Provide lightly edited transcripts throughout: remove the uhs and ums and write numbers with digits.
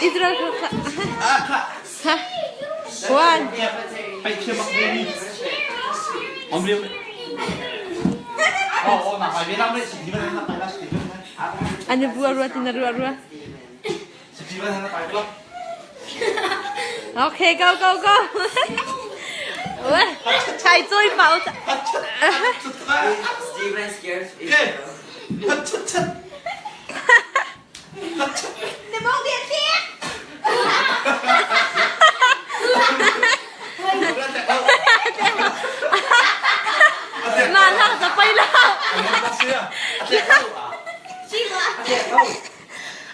Israel One. An i bua rua tin a rua rua. Okay, go go go. Chai cui pau. Steven scares Na na za pai lo.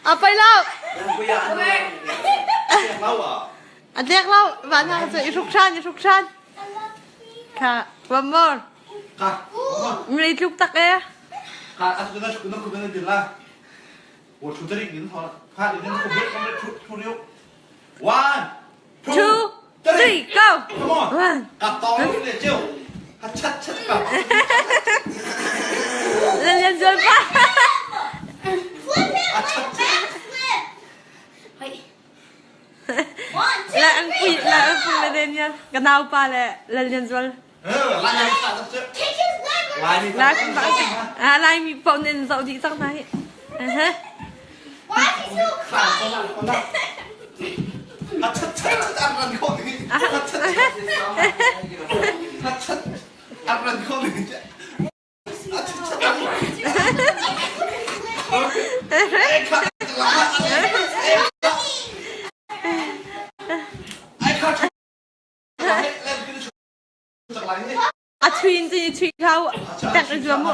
A pai lo. A tlek lo. Van hang cu i hruk ṭhan, i hruk ṭhan. Kha, one more. Mei tluk tak e. One, two, three, go. Come on. One. Lalian zual pa. La ang pui la ang pui le Daniel. Ka nau pa le Lalian zual. La ah Laimi paoh nih an zoh dih cang hna hi. A thui in cun i thui hlah u. Tek i zuam u.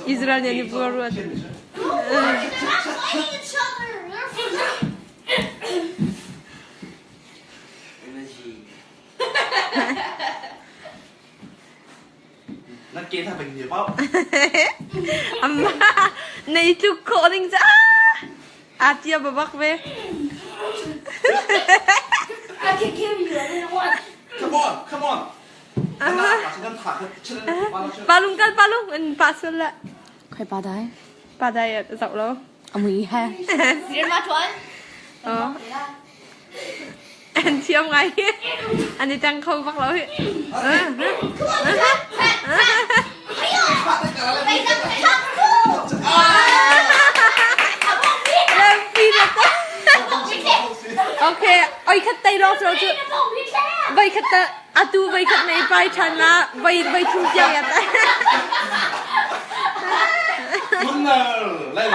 Israel nih an i buar ruat. Na ke tha bang ni pau. Amma nei tluk khawh ding ca a tia babak ve. I can kill you. I don't want. Come on, come on. Palung kal palung in pa sul la. Khoi pa dai. Pa dai zau lo. Amui he. Sir ma chuan. Oh. An thiam ngai hi. An i teng kho bak lo hi. Okay, oi khat tei lo so cu. Vai khat ta atu vai khat nei pai than la vai vai thum tiang ya ta. Mun lai